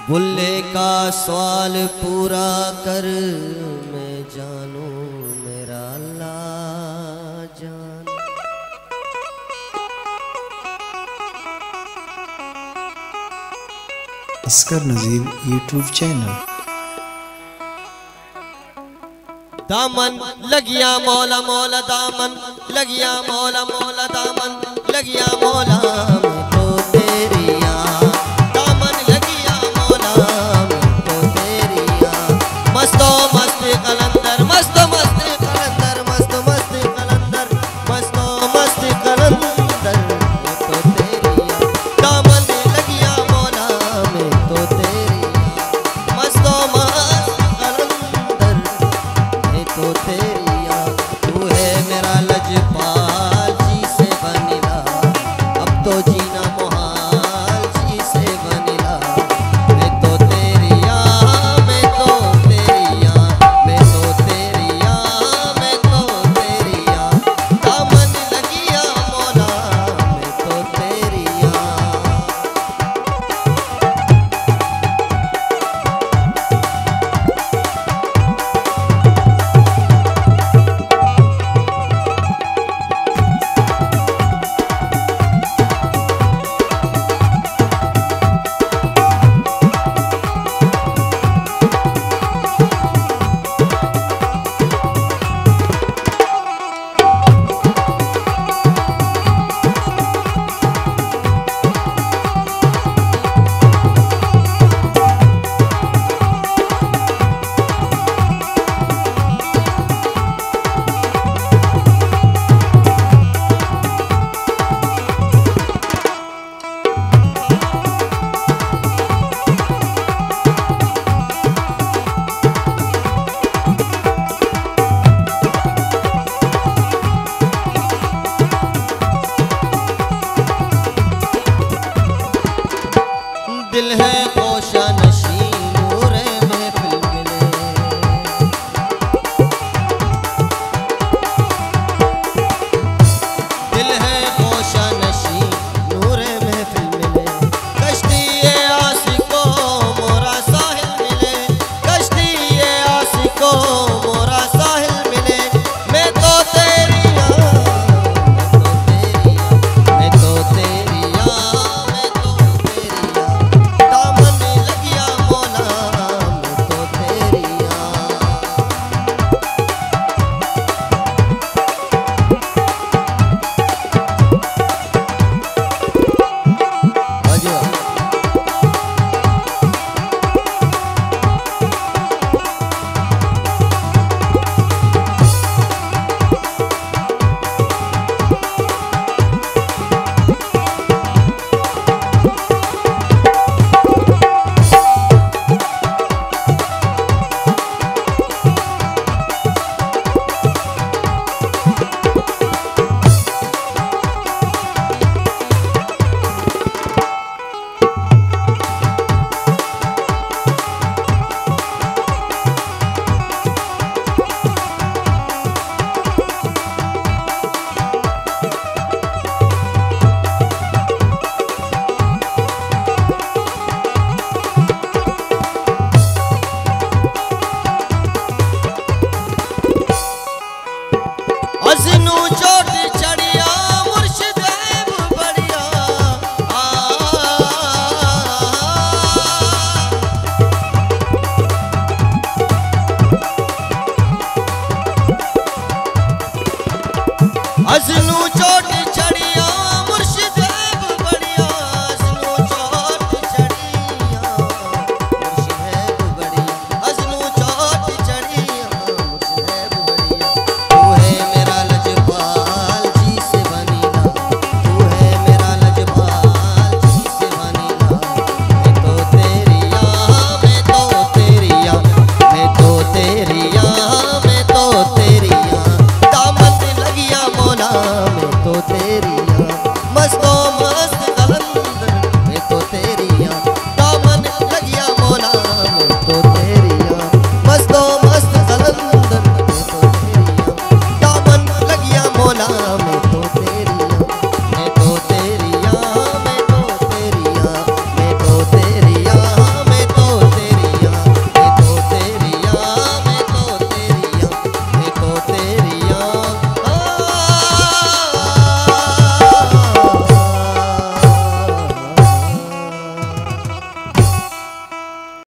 بلے کا سوال پورا کر، میں جانوں میرا لاجان۔ اصغر نذیر یوٹیوب چینل۔ دامن لگیا مولا، مولا دامن لگیا مولا، مولا دامن لگیا مولا، میں تو تیری آں۔ دامن لگیا مولا، میں تو تیری آں۔ مستو مست قلندر، مستو مست قلندر، مستو مست قلندر، مستو مست قلندر، میں تو تیری آں۔ دامن لگیا مولا، میں تو تیری آں۔ مستو مست قلندر، میں تو تیری آں۔ تو ہے میرا لجپال، جی سے بنلا، اب تو جینا محال، جی سے بنلا۔ میں تو تیری آں، میں تو تیری آں، میں تو تیری آں، میں تو تیری آں۔ دامن لگیا مولا، میں تو تیری آں۔ دل ہے